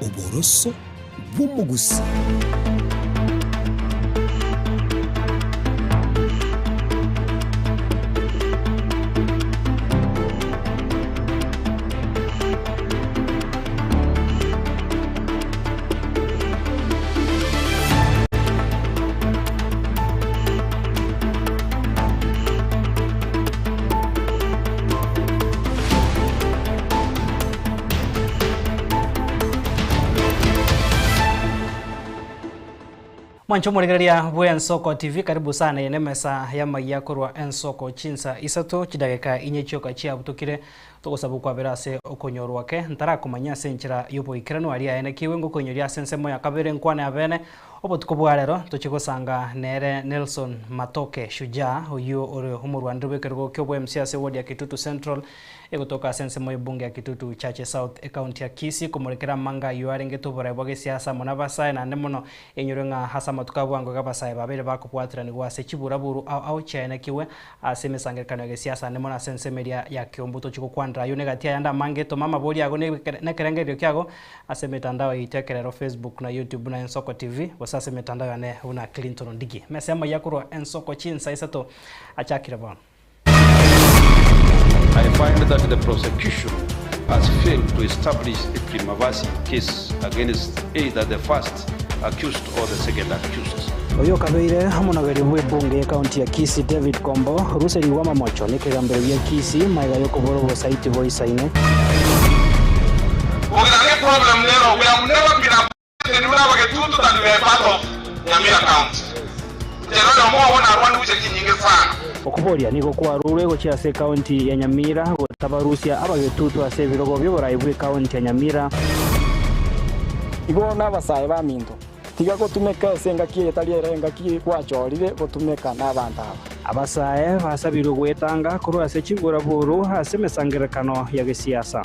Oboroso bw'omogusii. Mwanche omorigereria bw'Ensoko TV, karibu sana eye nemesa y'amaiya korwa Ensoko chinsa isato chidageka inye chioka chiabutukire togosaba okwabera ase okonyorwa ke ntarakomanya ase enchera y'oboikeranu aria aenekigwe ngokoinyoria ase ensemo ya kabere nkwane abene Obotuko bwa rero tochie gosanga nere Nelson Matoke Shujaa, oyio ore omorwaneri bw'ekerogo ki'obo-MC ase ward ya Kitutu Central egotoka ase ensemo y'ebunge ya Kitutu Chache South ecounty ya Kisii komorekera amanga ayio arengete oborai bwa gesiasa amo n'abasae naende mono einyorwe ng'a ase amatuko a bwango iga abasae babeire bakobwatiranigwa ase chiburaburu ao ao chiaenekigwe ase emesangererekano ya gesiasa naende mono ase ensemo eria ya Kiombu tochie gokwanera ayio negati ayande amange toma amabori ago nekerengererio kiago Ase emetandao yaito ekerero Facebook na YouTube buna Ensoko TV, gose ase emetandao yane buna Clinton Ondigi. Mesa y'amaiya korwa Ensoko chinsa isato achakire bono. I find that the prosecution has failed to establish a prima facie case against either the first accused or the second accused. Oyio okabeire omonogeri bw'ebunge y'ekaunti ya Kisii David Kombo, oruserigwe amamocho nekegambero gia Kisii magega y'okobora obosaiti boisaine. Ogotanga eproblem nero we have never been appointed buna abagetutu than we are part of Nyamira county. Inche noyomo obo narwanire gochia chinyinge sana. Okoboria nigo kwarurwe gochia ase ekaunti ya Nyamira gotabarusia abagetutu ase ebirogo bi'oborai bw'ekaunti ya Nyamira. Igo nabasae baminto, tiga gotumeka ase engaki eye tari ere engaki gwachorire gotumeka nabanto aba. Abasae basabirwe gwetanga korwa ase chiburaburu ase emesangererekano ya gesiasa.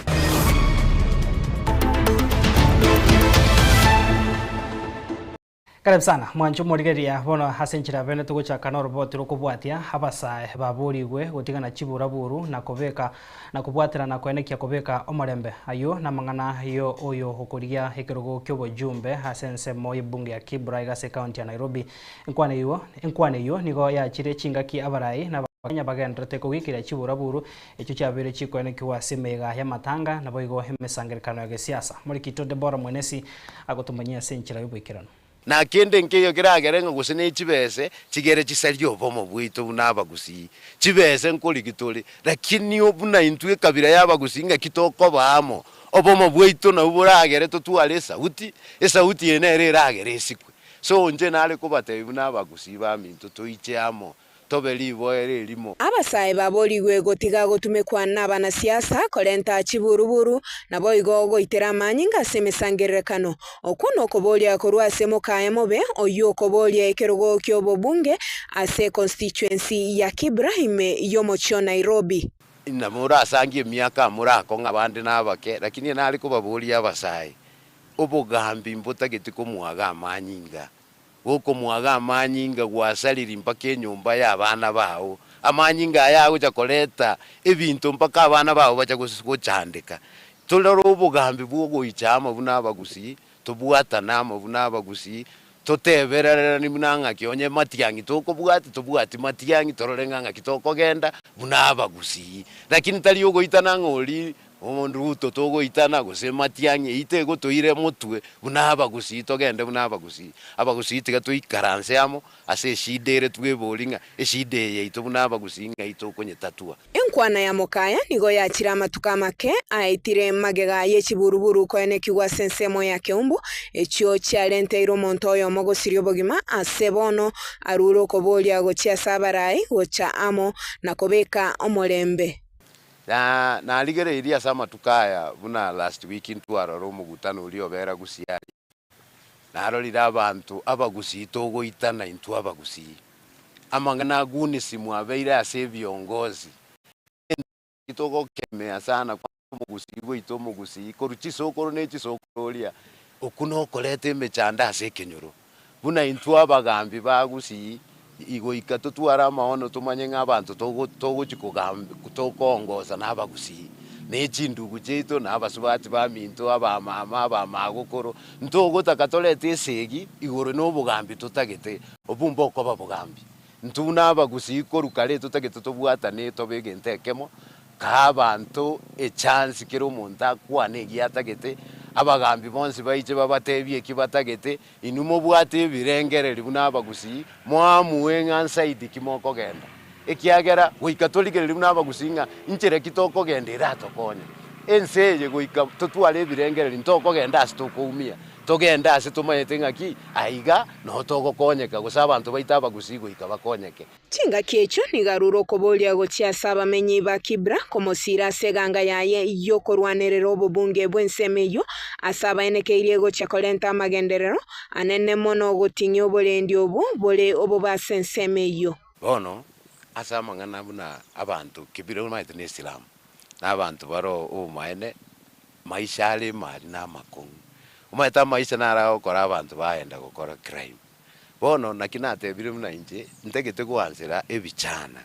Karibu sana mwanche omorigereria bono ase enchera bene togochaka noroboti rokobwatia abasae baborigwe gotigana chiburaburu na kobeka na kobwaterana koenekia kobeka omorembe. Ayio namang'ana yo oyo okorigia ekerogo kiobojumbe ase ensemo yebunge ya Kibra iga ase ecounty ya Nairobi. Enkwana eyio enkwana eyio nigo yachire chingaki abarai na Abakenya bagendererete kogikeria chiburaburu echio chiabeire chikoenekiwa ase emeyega y'amatanga naboigo emesangererekano ya gesiasa. Morikito Deborah Mwenesi agotomanyia ase enchera y'oboikeranu. Na kende nkeiyo keragere ng'a gose ne chibese chigere chisarie obomo bwaito buna abagusii. Chibese nkorigi tore, lakini buna intwe ekabira y'abagusii ng'aki tokoba amo, obomo bwaito nabwo boragere totware esauti, esauti eye nere eragere esikwe. So inche nare kobatebia buna abagusii baminto toiche amo, tobe riboera erimo. Abasae baborigwe gotiga gotumekwa nabanasiasa korenta chiburuburu, naboigo goitera amanyinga ase emesangererekano. Okwo nokoboria korwa ase mokaye mobe, oyio okoboria ekerogo ki'obobunge ase constituency ya Kibra ime y'omochie o Nairobi. Inwe morasangie emiaka morakong'a abande nabake, lakini nare kobaboria abasae, obogambi mbotageti komwaga amanyinga, Gokomwaga amanyinga gwasariri mpaka enyomba y'abana bao, amanyinga aya agocha koreta ebinto mpaka abana bao bacha gochandeka. Torore obogambi bw'ogoicha amo buna abagusii, tobwatane amo buna abagusii, totebererani buna ng'aki onye matiang'i tokobwati, tobwati matiang'i torore ng'a ng'aki tokogenda buna abagusii. Lakini tari ogoitana ng'a oria Ruto togoitana gose matiang'i eyio tegotoire motwe buna abagusii togende buna abagusii. Abagusii tiga toikaranse amo ase eshida ere twebori ng'a eshida eye yaito buna abagusii ng'ai tokonyetatua. Enkwana ya Mokaya nigo yachire amatuko amake aetire magega ye chiburuburu koenekigwa ase ensemo ya Keumbu, echio chiarenteire omonto oyomo gosiria obogima ase bono arure okoboria gochia ase abarai gocha amo na kobeka omorembe. Na narigereirie ase amatuko aya buna last week ntwarora omogutano oria obera Gusii aria, narorire abanto abagusii togoitana intwe abagusii. Amang'ana a gunism abeire ase ebiongozi, togokemea sana kwanza omogusii goita omogusii korwa chisokoro ne chisokoro oria, okwo nokoreta emechando ase ekenyoro. Buna intwe abagambi ba Gusii, igoika totware amaono tomanye ng'a abanto togochi tokoongosa nabagusii. Ne chindugu chiaito, na abasubati baminto, abamama, abamagokoro, ntogotaka torete esegi igoro na obogambi totagete, obwo mbokoba bogambi. Intwe buna abagusii korwa kare totagete tobwatane tobe egento ekemo, kaa abanto echance kera omonto akwane egia atagete, abagambi bonsi baiche babatebie eki batagete, inwe mobwate ebirengereri buna abagusii, moamue ng'a nsaidi ki mokogenda. Ekiagera goika torigererie buna abagusii ng'a inchera ki tokogenda eratokonye. Ense eye goika totware ebirengereri ntokogenda ase tokoumia, togende ase tomanyete ng'aki aiga noo togokonyeka gose abanto baito abagusii goika bakonyeke. Chingaki echio nigo arure okoboria gochia ase abamenyi ba Kibra komosiira ase eganga yaye y'okorwanerera obobunge bw'ensemo eyio, ase abaenekeirie gochia korenta amagenderero anene mono goting'ia oborendi obwo bore obobe ase ensemo eyio. Bono ase amang'ana buna abanto kebire omanyete na esilamu, na abanto bare obomaene, maisha are emari na amakong'u. Omanyete amaisha naro agokora abanto baenda gokora crime. Bono naki natebire buna inche ntagete goansera ebichana,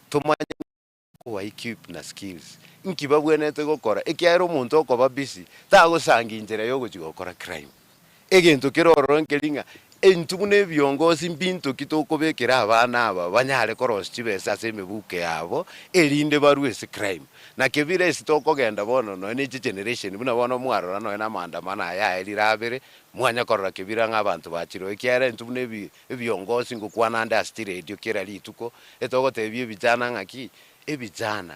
tomanye koba equipped na skills, nki babwenerete gokora ekiagera omonto okoba busy tagosanga inchera ya ogochia gokora crime. Egento kere ororo nkeri ng'a intwe buna ebiongosi mbinto ki tokobekera abana aba banyare korosia chibesa ase emebuko yabo erinde barue ase crime. Na kebire ase tokogenda bono nonya ne chigeneration buna bono mwarora nonya na amaandamano aya aerire abere, mwanya korora kebira ng'a abanto bachire oo ekiagera intwe buna ebi ebiongosi ngokwana ande ase chiredio kera rituko, etogotebia ebichana ng'aki, ebichana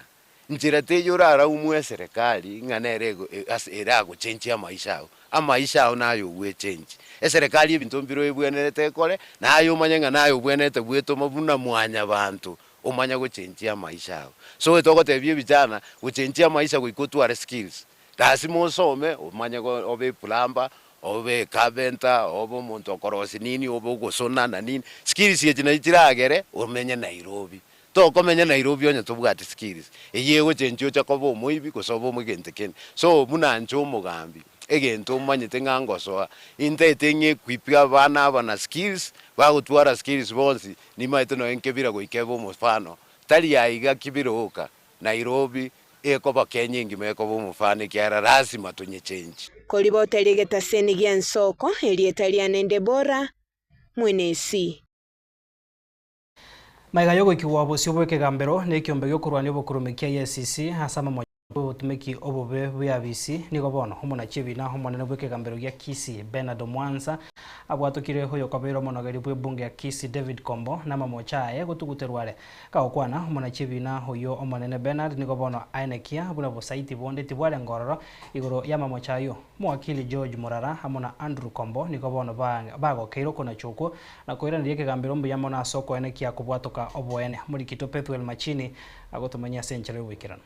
Nchera teiyo oraraumwe eserekari ng'a nere ego ase eragochenchie amaisha ao. Amaisha ao naye ogwechenchi. Eserekari ebinto mbire ebwenerete ekore, naye omanye ng'a naye obwenerete gwetoma buna mwanyabanto omanye gochenchia amaisha ao. So etogotebia ebichana, gochenchia amaisha goika otware skills. Lasima osome omanye go obe eplumber, obe ecarpenter, obe omonto okorosia nini, obe ogosona na nini, skills echi nachi chiragere omenye Nairobi. Tokomenya Nairobi onye tobwati skills, eyio egochenchia ocha koba omoibi gose obe egento kende. So buna inche omogambi, egento omanyete ng'a ngosoa, intaete ng'a equip abana aba na skills, bagotwara skills bonsi, nimaete nonye nkebira goika ebe omofano, tari aiga kibira oka, Nairobi ekoba Kenya engima ekoba omofano ekiagera lasima tonyechenchi. Koriboteri egetaseni gi'ensoko, erieta riane Debora, mwenesi. Magega y'ogoikigwa bosio bw'ekegambero na ekiombe gi'okorwania obokurume kia EACC ase amamocho y'obotumeki obobe bw'eabisi, nigo bono omonachi ebina omonene bw'ekegambero gia Kisii Bernard Omwansa abwatokire oyokobeire omonogeri bw'ebunge ya Kisii David Kombo n'amamocho aye gotuguterwa are. Kagokwana omonachi ebina oyio omonene Bernard nigo bono aenekia buna bosaiti bonde tibwarenge ororo igoro y'amamocho ayio. Omowakili George Murara amo na Andrew Kombo nigo bono bagokeire okonacha okwo na koiraneria ekegambero mbuya mono ase okoenekia kobwatoka oboene. Omorikito Pethuel Machini agotomanyia ase enchera y'oboikeranu.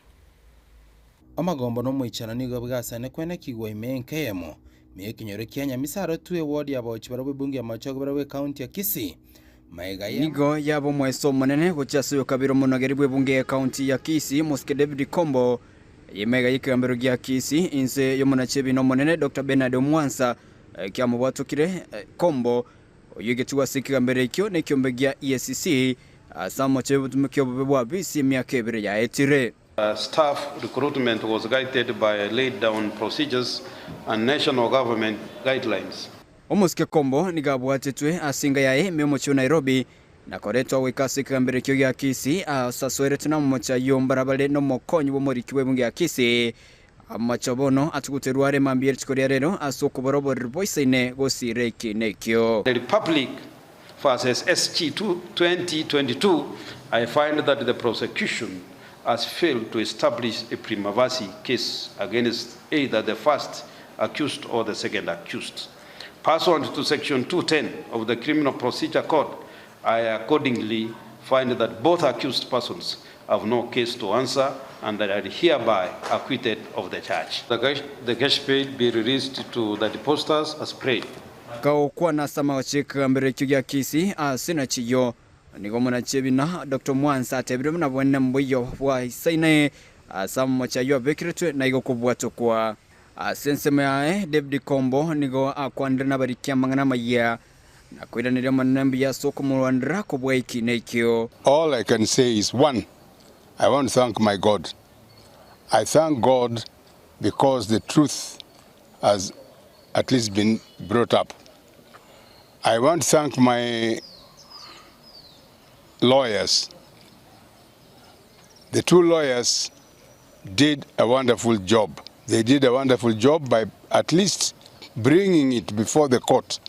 Amagombo na omoichano nigo bigasanekwe nekigwa ime enka eyemo, ime y'ekenyoro kia Nyamisaro 2 eward ya Abaochi barabwo ebunge ya Machoge barabwo ekaunti ya Kisii. Magega ya. Nigo yaba omoeso omonene gochia ase oyokabere omonogeri bw'ebunge y'ekaunti ya Kisii, Omosike David Kombo, Eye maiga y'ekegambero gia Kisii inse y'omonachi ebina omonene Doctor Bernard Omwansa kiamobwatokire Kombo oyio egetigwa ase ekegambero ekio nekiombe gia EACC ase amache y'obotumoki obobe bwa bisi emiaka ebere yaetire. Staff recruitment was guided by laid down procedures and national government guidelines. Omosike Kombo nigo abwatetwe ase enga yaye ime y'omochie o Nairobi Na koretwa goika ase ekegambero ekio gia Kisi, asasoeretwe namamocho ayio mbarabare nomokonyi bw'omoriki bw'ebunge ya Kisi. Amamocho bono atuguterwe are mambia ye rituko ria rero ase okobora oboriri boisaine gosiira eki nekio. The Republic versus SG 2022, I find that the prosecution has failed to establish a prima facie case against either the first accused or the second accused. Pursuant to section 210 of the Criminal Procedure Code, I accordingly find that both accused persons have no case to answer and that are hereby acquitted of the charge. The cash, the cash paid be released to the depositors as prayed. Gokwana ase amagocho y'ekegambero ekio gia Kisii ase nachiyo, nigo omonachi ebina Doctor Mwansa atebire buna bwene mboiyo bwa isaine ase amamocho ayio abekeretwe na igo kobwatokwa. Ase ensemo yaye, David Kombo nigo akwanire nabariki amang'ana amayia, na koiraneria Omonene mbuya ase okomorwanera kobua eki na ekio. All I can say is one, I want to thank my God. I thank God because the truth has at least been brought up. I want to thank my lawyers. The two lawyers did a wonderful job. They did a wonderful job by at least bringing it before the court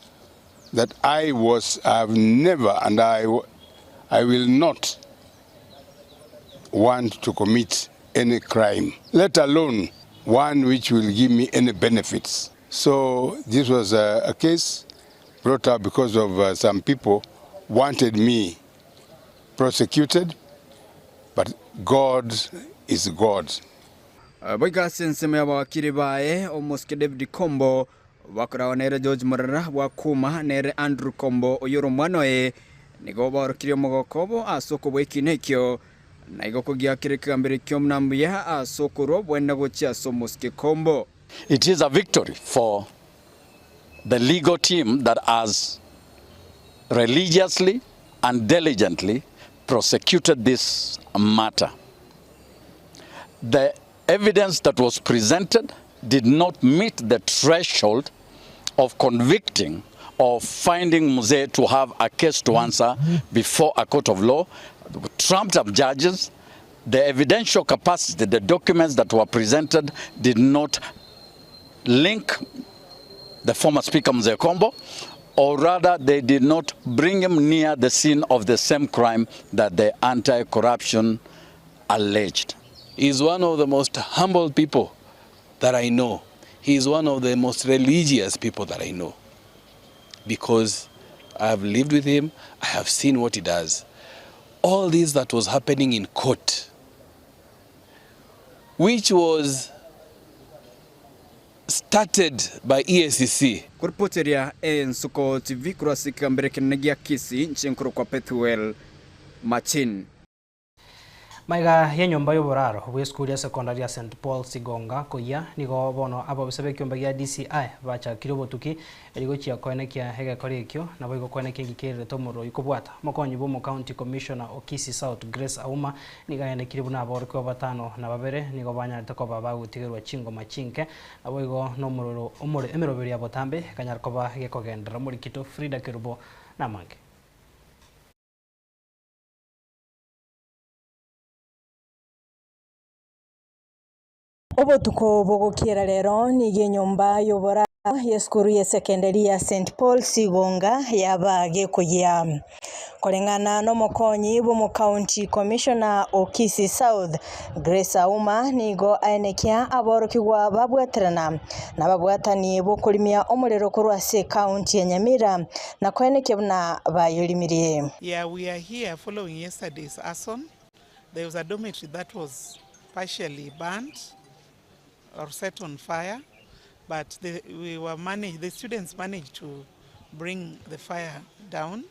that I was, I have never and I, I will not want to commit any crime, let alone one which will give me any benefits. So this was a, a case brought up because of uh, some people wanted me prosecuted, but God is God. Boigo ase ensemo y'abawakiri baye, omosike David Kombo, bakoragwa nere George Morara bwa Kuma, nere Andrew Kombo oyore omwana oye, nigo baorokirie omogoko obo ase okobua ekiina ekio, na igo kogiakire ekegambero ekio buna mbuya ase okorua oboene gochia ase omosike Kombo. It is a victory for the legal team that has religiously and diligently prosecuted this matter. The evidence that was presented did not meet the threshold of convicting or finding Mzee to have a case to answer before a court of law. Trumped up judges, the evidential capacity, the documents that were presented did not link the former Speaker Mzee Kombo, or rather they did not bring him near the scene of the same crime that the anti-corruption alleged. He's one of the most humble people that I know. He is one of the most religious people that I know because I have lived with him, I have seen what he does. All this that was happening in court, which was started by EACC. Koripoteria Ensuko TV korwa ase ekegambero ekenene gia Kisii, inche nkorokwa Pethuel Machin. Maiga y'enyomba y'oboraro bw'esukuru ya secondary ya St Paul Sigonga koyia, nigo bono ababisa b'ekiombe gia DCI bachakire obotuki eri gochia koenekia egekora ekio naboigo koenekia engaki ererete omorero oyio kobwata. Omokonyi bwa omocounty commissioner o Kisii South Grace Auma nigo aenekirie buna aborokigwa batano na babere nigo banyarete koba bagotigerwa chingoma chinke naboigo nomorero omore emeroberi ya botambe ekanyara koba gekogenderera. Omorikito Frida Kerubo namange. Obotuko bogokiera rero nigo enyomba y'oboraro y'esukuru y'esekendari ya St Paul Sigonga yaba gekoyia. Koreng'ana n'omokonyi bw'omocounty commissioner o Kisii South Grace Auma nigo aenekia aborokigwa babwaterana na ababwatani bokorimia omorero korwa ase ekaunti ya Nyamira na koenekia buna bayorimirie. Yeah, we are here following yesterday's arson. There was a dormitory that was partially burnt or set on fire, but the, we were managed, the students managed to bring the fire down.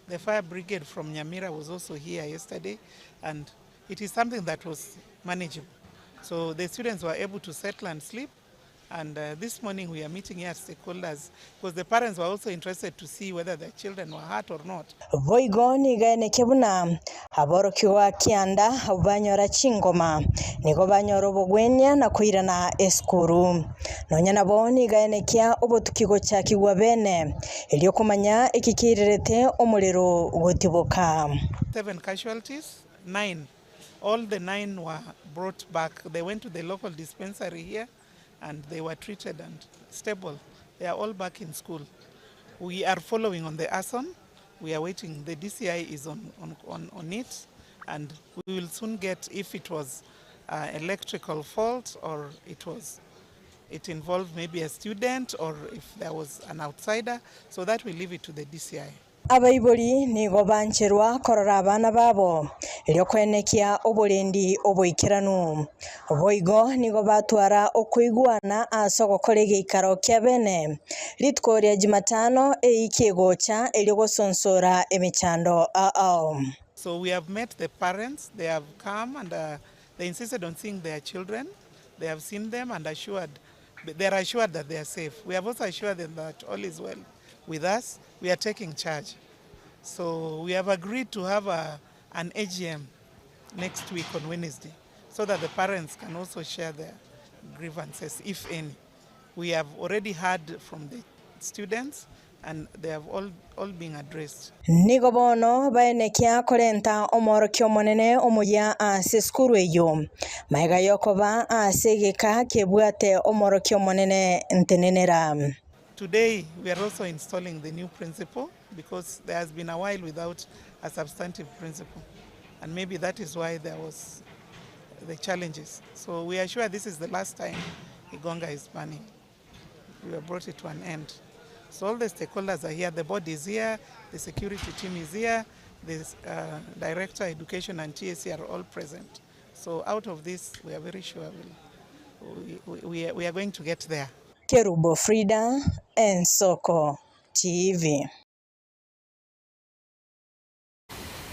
The fire brigade from Nyamira was also here yesterday, and it is something that was manageable. So the students were able to settle and sleep. And uh, this morning we are meeting here stakeholders because the parents were also interested to see whether their children were hurt or not. Boigo nigo eneke buna aborokigwa kianda banyora chingoma nigo banyora obogwenia na koirana esukuru nonya nabo nigo enekia obotuki gochakigwa bene erio komanya ekikirerete omorero gotiboka. Seven casualties, nine. All the nine were brought back. They went to the local dispensary here and they were treated and stable. They are all back in school. We are following on the arson. We are waiting. The DCI is on, on, on, on it, and we will soon get if it was uh, electrical fault or it was it involved maybe a student or if there was an outsider. So that we leave it to the DCI. Abaibori nigo bancherwa korora abana babo erio koenekia oborendi oboikeranu boigo nigo batwara okoigwana ase ogokora egeikaro kia bene rituko ria jumatano eiki egocha erio gosonsora emechando ao. So we have met the parents. They have come and uh, they insisted on seeing their children. They have seen them and assured, they are assured that they are safe. We have also assured them that all is well with us. We are taking charge. So we have agreed to have a, an AGM next week on Wednesday so that the parents can also share their grievances, if any. We have already heard from the students and they have all, all been addressed. Nigo bono baenekia korenta omoorokia omonene omuya ase esukuru eyio, magega y'okoba ase egeka kebwate omoorokia omonene ntenenera. Today we are also installing the new principal because there has been a while without a substantive principal and maybe that is why there was the challenges. So we are sure this is the last time Igonga is burning. We have brought it to an end. So all the stakeholders are here, the board is here, the security team is here, the uh, director, education and TSC are all present. So out of this, we are very sure we'll, we, we, we are going to get there. Kerubo Frida, Ensoko TV.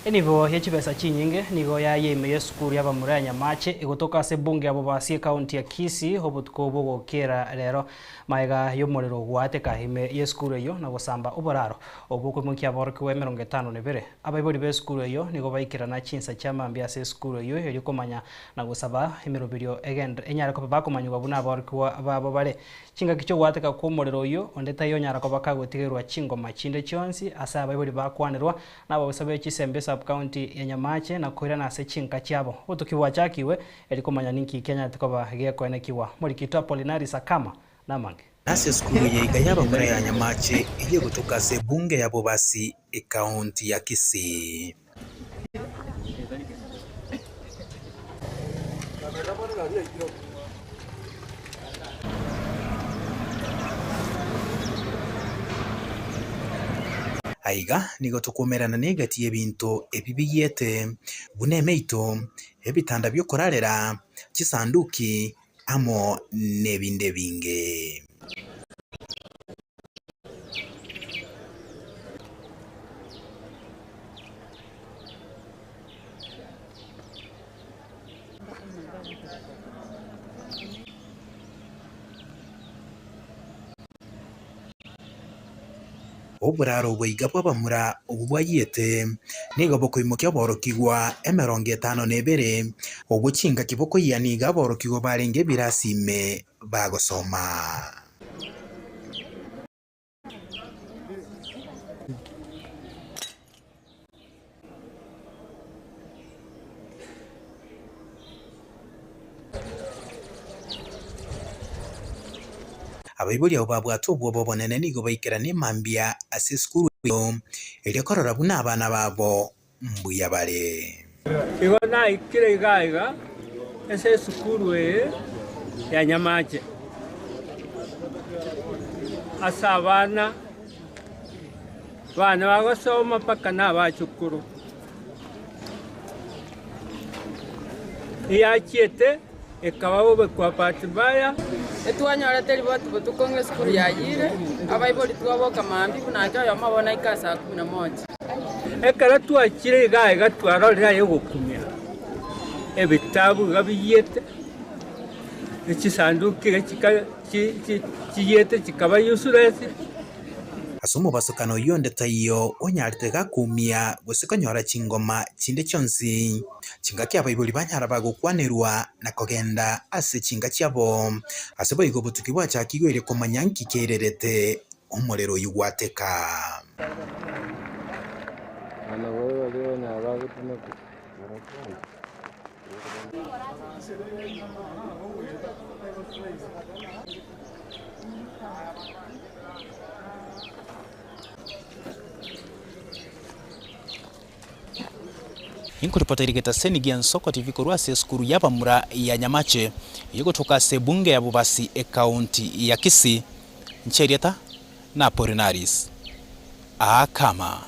Enibo ye chibesa chinyinge nigo yayia ime y'esukuru y'abamura ya Nyamache egotoka ase ebunge ya Bobasi ekaunti ya Kisii obotuko bw'ogokiera rero magega y'omorero goateka ime y'esukuru eyio na gosamba oboraro obwo okoimokia aborokigwa emerongo etano na ebere. Abaibori b'esukuru eyio nigo baikerana chinsa chia mambia ase esukuru eyio erio komanya na gosaba emeroberio egende enyare koba bakomanyigwa buna aborokigwa babo bare. Chingaki chi'ogoateka kw'omorero oyio onde taiyo onyara koba kagotigerwa chingoma chinde chionsi ase abaibori bakwanerwa Nababisa be chisembe sub-county ya Nyamache na koirana ase chinka chiabo. Obotuki bwachakigwe eri komanya ninki kianyarete koba gekoenekigwa. Morikito Apollinaris Akama namange. Ase esukuru eye iga y'abamura ya Nyamache eyio egotoka ase ebunge ya Bobasi ekaunti ya Kisii. Aiga nigo tokoumerana negati y'ebinto ebi bigiete, buna emeito, ebitanda bi'okorarera, chisanduki, amo nebinde ebinge. Oboraro oboiga bw'abamura obwo bwayiete nigo bokoimokia aborokigwa emerongo etano na ebere, obwo chingaki bokoyia nigo aborokigwa barenge ebirasi ime bagosoma. Abaibori abwo babwate obwoba obonene nigo baikerana mambia ase esukuru eyio, erio korora buna abana babo mbuya bare. Igo naikire iga iga ase esukuru eye ya Nyamache, ase abana bane bagosoma mpaka na abachukuru. Eyachiete ekaba bobe kwa bahati mbaya. Etwanyorete riboti botuko ng'a esukuru yayiire, abaibori twaboka mambia buna inche oyomo obo naika saa kumi na moja. Ekero twachire iga iga twarorire aye ogokumia, ebitabu iga biyiete, ne chisanduki iga chika chi chi chiyiete chikaba useless. Ase omobasokano oyio onde taiyo onyarete gakumia gose konyora chingoma chinde chionsi, chingaki abaibori banyara bagokwanerwa na kogenda ase chinka chiabo. Ase boigo obotuki bwachakigwe erio komanya nki kererete omorero oyio gwateka. Inkoripota Erigetaseni gia Nsoko TV korwa ase esukuru y'abamura ya Nyamache egotoka ase ebunge ya Bobasi ekaunti ya Kisii, inche erieta na Apolinaris Akama.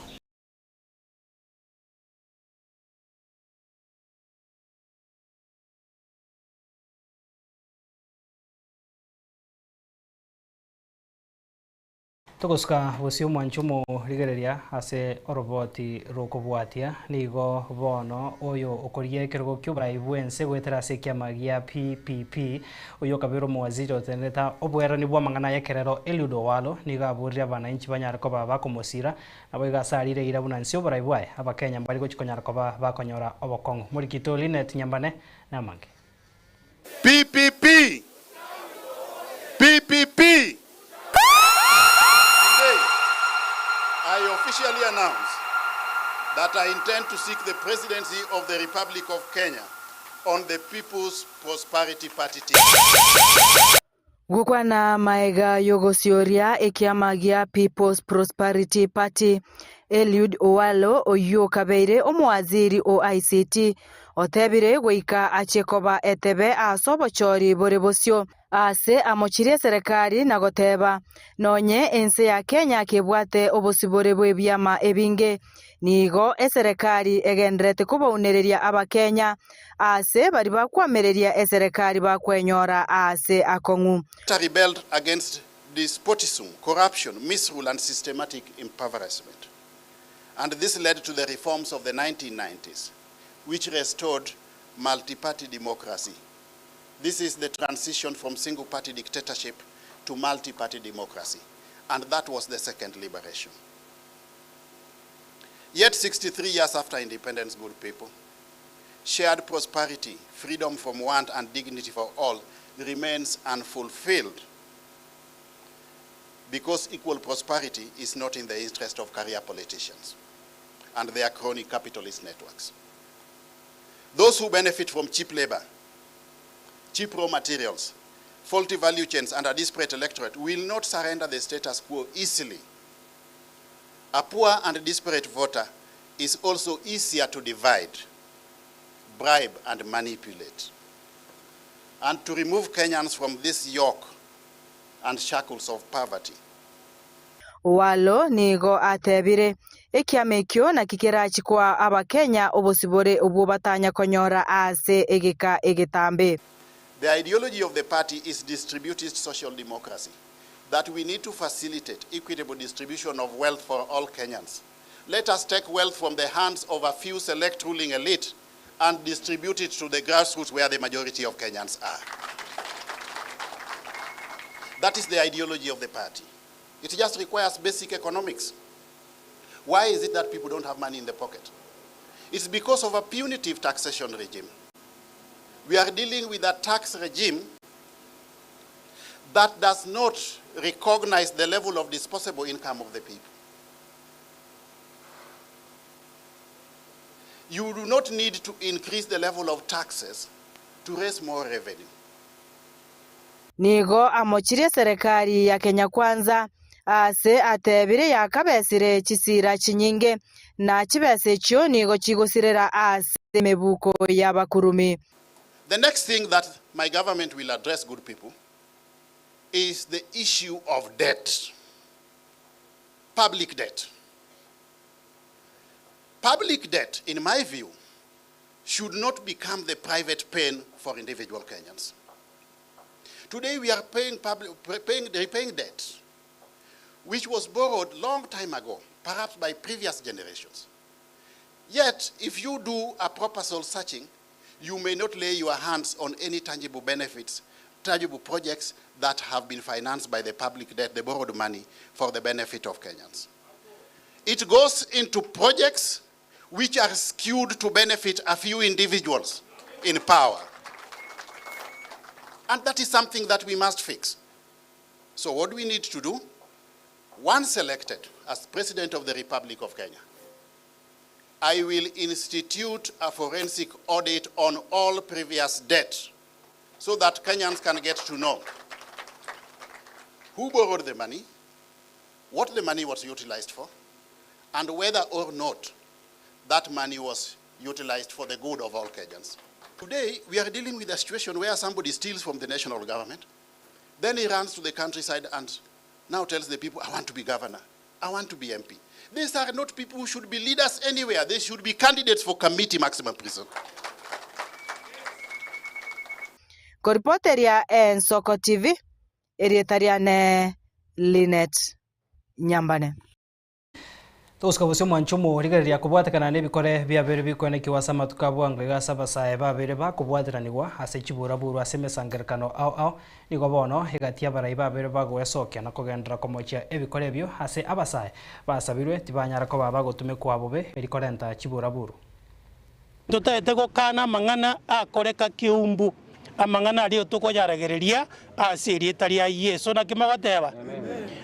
Togosuka bosio omwancho omorigereria ase oroboti rw'okobwatia, nigo bono oyo okorigia ekerogo ki'oborai bw'ense goetera ase ekiama gia PPP, oyio okabeire omowaziri otenerete obwerani bw'amang'ana y'ekerero Eliud Owalo, nigo aborire abananchi banyare koba bakomosira, naboigo ase arire eira buna nse oborai bwaye, Abakenya mbari gochi konyara koba bakonyora obokong'u. Morikito Linet Nyambane namange. PPP! PPP! Today, I officially announce that I intend to seek the presidency of the Republic of Kenya on the People's Prosperity Party ticket. Gokwana maega y'ogosioria ekiama gia People's Prosperity Party, Eliud Owalo oyio okabeire omowaziri o ICT, otebire goika achie koba etebe ase obochori bore bosio. Aase amochirie eserekari na goteba, Nonye ense ya Kenya kebwate obosibore bw'ebiama ebinge, nigo eserekari egendererete kobaunereria Abakenya aase baria bakwamereria eserekari bakwenyora aase akong'u. Rebelled against despotism, corruption, misrule and systematic impoverishment and this led to the reforms of the 1990s which restored multi-party democracy. This is the transition from single party dictatorship to multi-party democracy and that was the second liberation. Yet 63 years after independence, good people, shared prosperity, freedom from want and dignity for all remains unfulfilled because equal prosperity is not in the interest of career politicians and their chronic capitalist networks. Those who benefit from cheap labor, cheap raw materials, faulty value chains, and a disparate electorate will not surrender the status quo easily. A poor and desperate voter is also easier to divide, bribe, and manipulate. And to remove Kenyans from this yoke and shackles of poverty. Owalo nigo atebire, Ekiama ekio naki kerachie koa Abakenya obosibore obwo batanya konyora ase egeka egetambe. The ideology of the party is distributist social democracy, that we need to facilitate equitable distribution of wealth for all Kenyans. Let us take wealth from the hands of a few select ruling elite and distribute it to the grassroots where the majority of Kenyans are. That is the ideology of the party. It just requires basic economics. Why is it that people don't have money in the pocket? It's because of a punitive taxation regime. We are dealing with a tax regime that does not recognize the level of disposable income of the people. You do not need to increase the level of taxes to raise more revenue. Nigo amochirie eserekari ya Kenya Kwanza aase atebire yakabesire chisira chinyinge, na chibesa echio nigo chigosirera ase emebuko y'abakurumi. The next thing that my government will address, good people, is the issue of debt, public debt. Public debt, in my view, should not become the private pain for individual Kenyans. Today we are paying public, paying, repaying debt, which was borrowed long time ago, perhaps by previous generations. Yet, if you do a proper soul searching, you may not lay your hands on any tangible benefits, tangible projects that have been financed by the public debt, the borrowed money, for the benefit of Kenyans. It goes into projects which are skewed to benefit a few individuals in power. And that is something that we must fix. So what do we need to do? Once elected as President of the Republic of Kenya, I will institute a forensic audit on all previous debt so that Kenyans can get to know who borrowed the money, what the money was utilized for, and whether or not that money was utilized for the good of all Kenyans. Today, we are dealing with a situation where somebody steals from the national government, then he runs to the countryside and now tells the people, I want to be governor, I want to be MP. These are not people who should be leaders anywhere. They should be candidates for committee maximum prison. Koripoteria Ensoko TV, erieta riane Linet Nyambane. Togosika bosio omwancho omorigereria kobwatekana nebikore biabeire bikoenekiwa ase amatuko a bwango iga ase abasae babeire bakobwateranigwa ase chiburaburu ase emesangerekano ao ao nigo bono egati abarai babeire bagoesokia na kogenderera komochia ebikore ebio ase abasae basabirwe tibanyara koba bagotumekwa bobe eri korenta chiburaburu. Totaete gokana amang'ana akoreka keumbu. Amang'ana aria tokoyaragereria ase erieta ria Yeso. Naki mogoteba?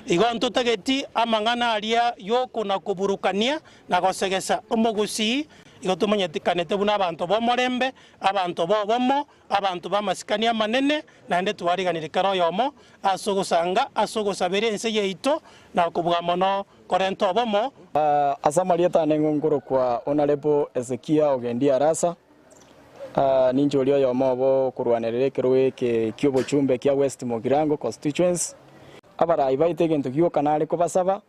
Igo ntotageti amang'ana aria y'okona-koburukania na gosegesa omogusii, igo tomanyetikanete buna abanto b'omorembe, abanto b'obomo, abanto b'amasikani amanene, naende twariganirie kera oyomo ase ogosanga ase ogosabera ense yaito, na kobua mono korenta obomo. Ase amarieta ane nkorokwa Honourable Hezekia Ogendi Arasa, Ninche oria oyomo obo okorwanerera ekerogo eke ki'obochumbe kia West Mugirango Constituency. Abarai baito egento gioka nare kobasaba,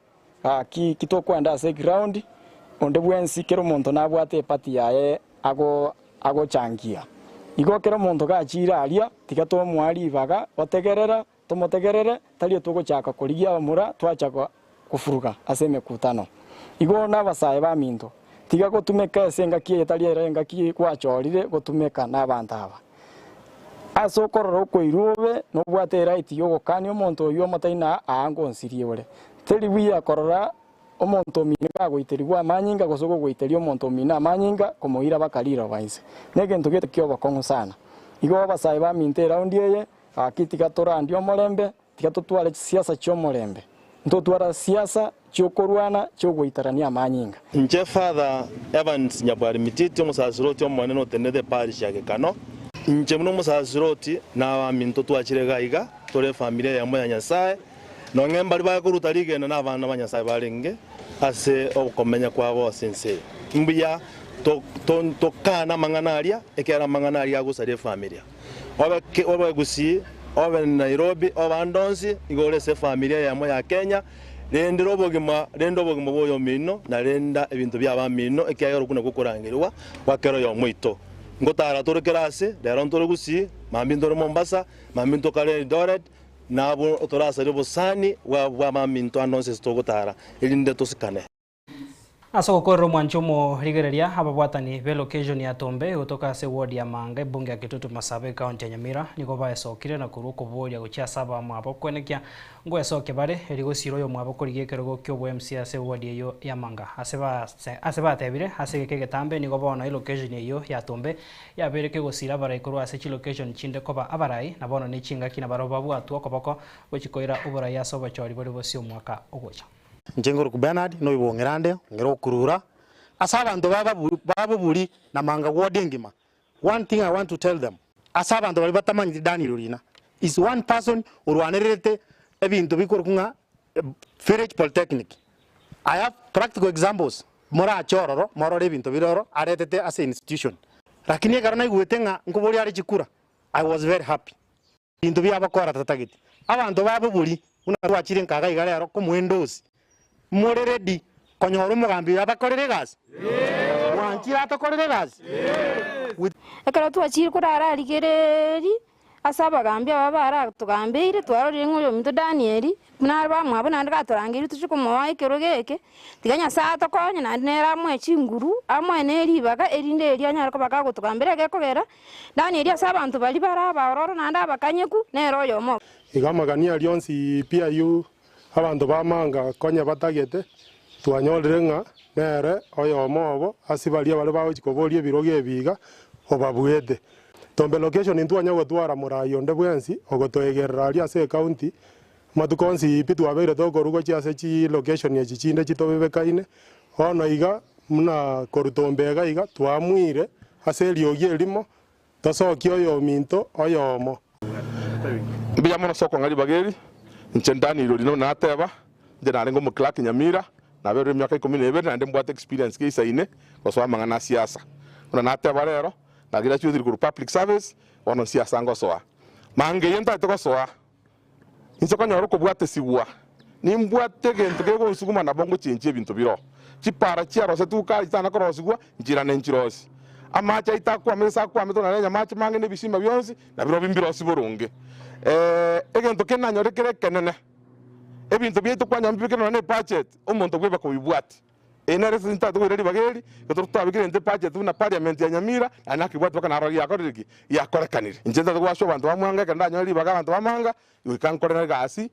gaki ki tokwenda ase eground, onde bwensi kera omonto nabwate eparty yaye ago agochangia. Igo kera omonto gachire aria, tiga tomoa ribaga gotegerera, tomotegerere, tari togochaka korigia abamura twacha kofuruga ase emekutano. Igo nabasae baminto, tiga gotumeka ase engaki eye tari ere engaki gwachorire gotumeka nabanto aba. Ase okorora okoirwa obe nobwate eright yogokania omonto oyio omotaina aa ngonsirie ore. Teri buya korora omonto omino kagoiterigwa amanyinga gose ogogoiteria omonto omino amanyinga komoira baka riroba inse. Negento gete kiobokong'u sana. Igo abasae baminto eraundi eye, gaki tiga torandie omorembe, Tiga totware chisiasa chi'omorembe, ntotwara siasa chi'okorwana chi'ogoitarania amanyinga. Inche Father Evans Nyabwari Mititi, omosasiroti omonene otenenete eparish ya Gekano. Inche buna omosasiroti na abaminto twachire iga iga, tore efamiri eyemo ya Nyasae, nonye mbaria bakoruta rigena na abana ba Nyasae barenge ase okomenya kwabo ase ense eye. Mbuya tokane amang'ana aria, ekiagera amang'ana aria agosaria efamilia. Obe obe Gusii, obe Nairobi, obe ande onsi, igo ore ase efamiri eyemo ya Kenya, rendera obogima, renda obogima bwa oyomino, na renda ebinto bia abamino, ekiagera okwo nakwo okorangerigwa gwa kera oyomo oito. Ngotara tore kera ase, rero ntore Gusii, mambia ntore Mombasa, mambia ntokare Eldoret, nabwo torasarie obosani bwa bwa abaminto ande onsi ase togotara, erinde tosikane. Ase ogokorera omwancho omorigereria, ababwatani be location ya Tombe gotoka ase ward ya Manga ebunge ya Kitutu Masaba ecounty ya Nyamira nigo baesokire na korwa okoboria gochia ase abamwabo kwenekia ngwesokia bare erio gosira oyomwabo korigia ekerogo kiobo MCA ase ward eyio ya Manga. Ase ase batebire ase egeka egetambe nigo bono elocation eyio ya Tombe yabeire kegosira abarai korwa ase chilocation chinde koba abarai na bono nechingaki nabarobwo babwatwe okoboko gochia koira oborai ase obochori bore bosio omwaka ogocha. Inche nkorokwa Bernard, noibong'era nde, ng'ere okurura ase abanto baboburi na manga ward engima. One thing I want to tell them, ase abanto baria batamanyeti Daniel Orina is one person orwanererete ebinto bikorokwa ng'a Village Polytechnic. I have practical examples, morache ororo morore ebinto bire oro aretete ase institution. Lakini ekero naigwete ng'a nkoboria are chikura, I was very happy. Ebinto bi'abakora tatageti. Abanto ba bobori, buna twachire nkaga iga rero komoendosi, more ready konyora omogambi oyo abakorere egasi? Mwanchire atokorere egasi? With. Ekero twachire korara rigereria ase abagambi aba baratogambeire, twarorire ng'a oyominto Danieli, buna are bamwabo naende gatorangeire tochie komoa ekerogo eke, tiga Nyasae atokonye naende nere amoe chinguru, amoe ne ribaga erinde erio anyare koba kagotogambera egekogera. Danieli ase abanto baria bare abaororo naende abakanyeku, nere oyomo obo. Igo amagania aria onsi pi ayio abanto b'amanga konya batagete, twanyorire ng'a nere oyomo obo ase baria bare bagochia koboria ebirogo ebi iga, obabuete. Tombe location ntwanya gotwara morai onde bwensi ogotoegerera aria ase ecounty, amatuko onsi pi twabeire tokorwa gochia ase chilocation echi chinde chitobebekaine, bono iga Buna korwa tombega iga twamuire ase eriogi erimo, tosokie oyominto oyomo. Mbuya mono ase okong'a ribaga eri, inche Daniel Orino nateba, inche narenge omoclerk Nyamira, naberire emiaka ikomi na ebere naende mbwate experience geisaine gosoa amang'ana a siasa. Buna nateba rero, nagraduatire korwa public service, bono siasa ngosoa. Manga eye ntagete gosoa, Inche konyora okobwatesigwa, nimbwate egento kegonsuguma nabo ngochenchia ebinto bire oo. Chipara chiarosetigwe kare chitana korosigwa, nchirane nchirosie. Amache aito akwamete ase akwamete buna nenyamache mange na ebisima bionsi, nabirobio mbirosie boronge. Egento kende nanyore kere ekenene, ebinto biaito kwanyora mbibekire nonya na ebudget, omonto bweba kobibwatia. Eye nere ase ntagete koira ribaga eri, ekero twabekire egento ebudget buna parliament ya Nyamira, naende nakebwati mpaka narora giakorire ki? Giakorekanire. Inche ntagete goaswa abanto ba Mwanga, ekero ndanyore ribaga abanto ba Manga, goika nkorere egasi.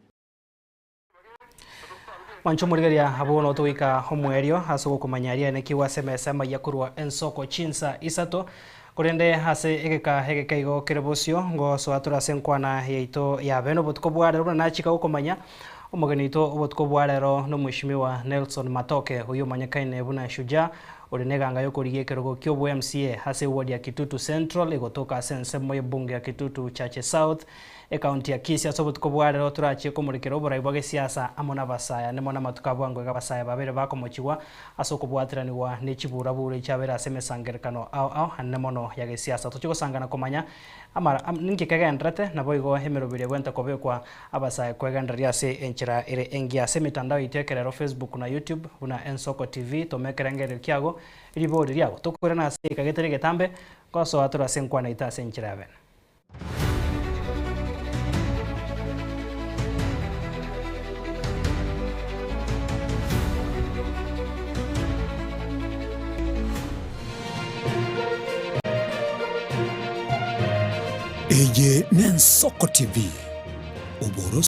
Mwancho omorigereria bono togoika omoerio ase ogokomanya riane ki gwase emesa amaiya korwa ensoko chinsa isato. Korende ase egeka egeke igo kere bosio, ngosoa tore ase enkwana yaito ya bene obotuko bwa rero buna nachika gokomanya. Omogeni oito obotuko bwa rero nomweshimiwa Nelson Matoke oyio omanyekaine buna Shujaa ore neganga yokorigia ekerogo kiobo MCA ase eward ya Kitutu Central egotoka ase ensemo yebunge ya Kitutu Chache South Ekaunti ya Kisii. Ase obotuko bwa rero torachie komorekera oborai bwa gesiasa amo nabasae ande mono amatuko abwango iga abasae babere bakomochigwa ase okobwateranigwa ne chiburaburo echiabere ase emesangerekano ao ao anene mono ya gesiasa. Tochie gosangana komanya amara ninki kegendererete naboigo emeroberi egwente kobekwa abasae kwegendereria ase enchera ere engiya. Ase emitandao yaito ekerero Facebook na YouTube buna Ensoko TV toma ekerengererio kiago ribori riago tokoirana ase egeka getari egetambe gosoa tore ase enkwana yaito ase enchera ya bene. Eye n'Ensoko TV, oboroso.